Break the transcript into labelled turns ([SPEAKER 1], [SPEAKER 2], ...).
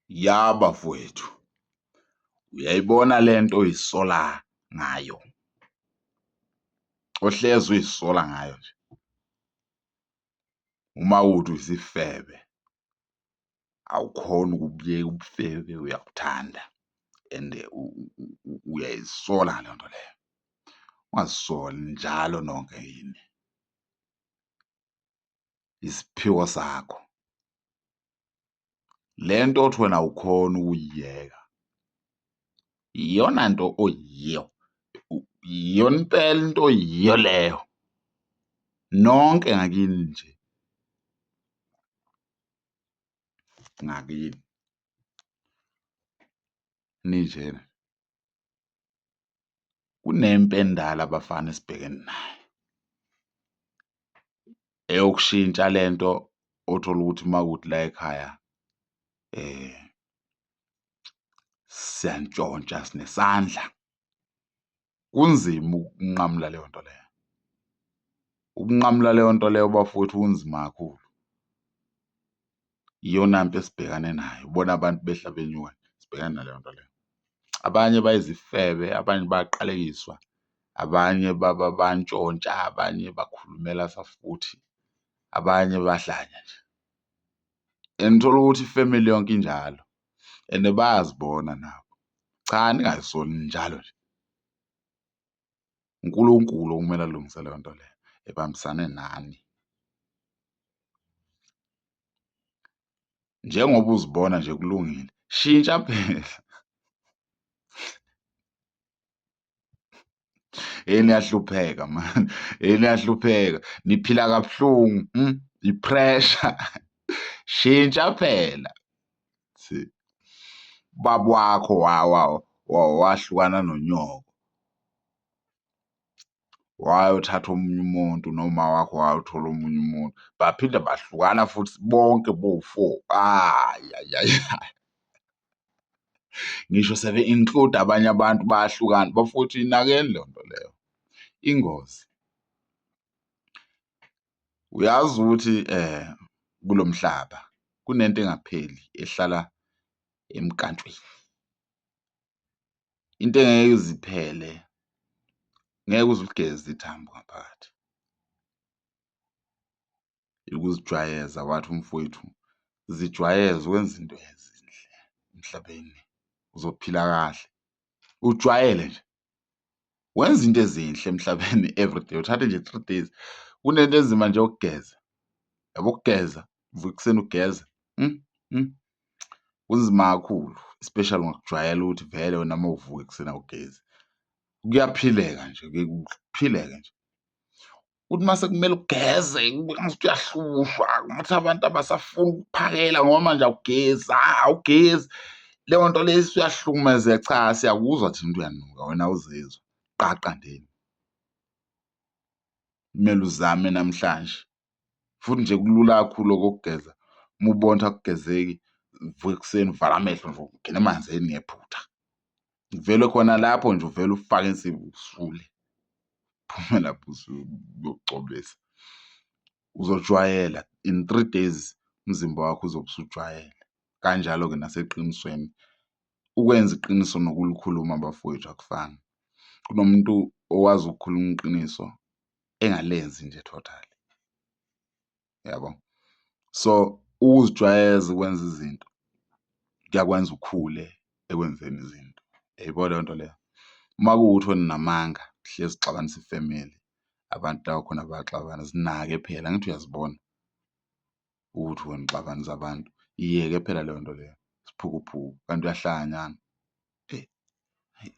[SPEAKER 1] Ya bafowethu, uyayibona le nto oyisola ngayo, ohlezi uyisola ngayo nje, uma kuwukuthi uyisifebe, awukhoni ukubuyeka ubufebe uyabuthanda and uyayisola ngaleyo nto leyo. Ungazisoli ninjalo nonke kini, isiphiwo sakho. Le nto othi wena awukhoni ukuyiyeka iyona nto oyiyo, iyona impela into oyiyo leyo. Nonke ngakini nje, ngakini ninjena. Kunempi endala bafana esibhekene nayo eyokushintsha le nto othola ukuthi uma kuwukuthi la ekhaya siyantshontsha sinesandla, kunzima ukunqamula leyo nto leyo. Ukunqamula leyo nto leyo bafowethu kunzima kakhulu. Iyona mpi esibhekane nayo, ubona abantu behla benyuka sibhekane naleyo nto leyo. Abanye bayizifebe, abanye bayaqalekiswa, abanye bayantshontsha, abanye bakhulumela safuthi, abanye bayahlanya nje and uthole ukuthi ifemeli yonke injalo and bayazibona nabo. Cha, ningay'soli ninjalo nje. UNkulunkulu okumele alungise leyo nto leyo ebambisane nani. Njengoba uzibona nje kulungile, shintsha phela. Hheyi niyahlupheka mani, hheyi niyahlupheka, niphila kabuhlungu i-pressure. Shintsha phela. Ubaba wakho wahlukana nonyoko wayothatha omunye umuntu noma wakho wayothola omunye umuntu, baphinde bahlukana futhi bonke bowu-four, hhayi hhayi hhayi hhayi. Ngisho sebe-include-a abanye abantu bayahlukana. Bafowethu yinakeni leyo nto leyo, ingozi. Uyazi ukuthi kulo mhlaba kunento engapheli ehlala emnkantshweni, into engeke ize iphele, ngeke uze uligeze ithambo ngaphakathi. Ukuzijwayeza wathi umfowethu, zijwayeze ukwenza into ezinhle emhlabeni uzophila kahle, ujwayele nje. Wenza into ezinhle emhlabeni everyday, uthathe nje 3 days. Kunento enzima nje yokugeza, yabo ukugeza, uvuka ekuseni ugeze kunzima kakhulu especially ungakujwayela ukuthi vele wena uma uvuka ekuseni awugezi. Kuyaphileka nje, kuye kuphileke nje. Kuthi uma sekumele ugeze kube ngazuthi uyahlushwa, ngathi abantu abasafuni ukukuphakela ngoba manje awugezi, awugezi. Leyo nto leyo isiyahlukumezeka, cha siyakuzwa thina ukuthi uyanuka wena awuzizwa, qaqa ndini. Kumele uzame namhlanje futhi nje kulula kakhulu okokugeza, uma ubona ukuthi akugezeki vuka ekuseni uvale amehlo nje ungene emanzini ngephutha. Kuvele khona lapho nje uvele ufake insipho usule, uphume lapho usuyogcobisa. Uzojwayela in 3 days umzimba wakho uzobe usujwayele, kanjalo-ke naseqinisweni. Ukwenza iqiniso nokulikhuluma bafowethu akufani. Kunomuntu owazi ukukhuluma iqiniso engalenzi nje totally, yabo? So ukuzijwayeza ukwenza izinto kuyakwenza ukhule ekwenzeni izinto, uyayibona leyo nto leyo? Uma kuwukuthi wena unamanga uhlezi uxabanisa ifemeli, abantu la okhona bayaxabana, zinake phela angithi uyazibona ukuthi wena uxabanisa abantu, iyeke phela leyo nto leyo, isiphukuphuku kanti uyahlanya. Eyi hhayi.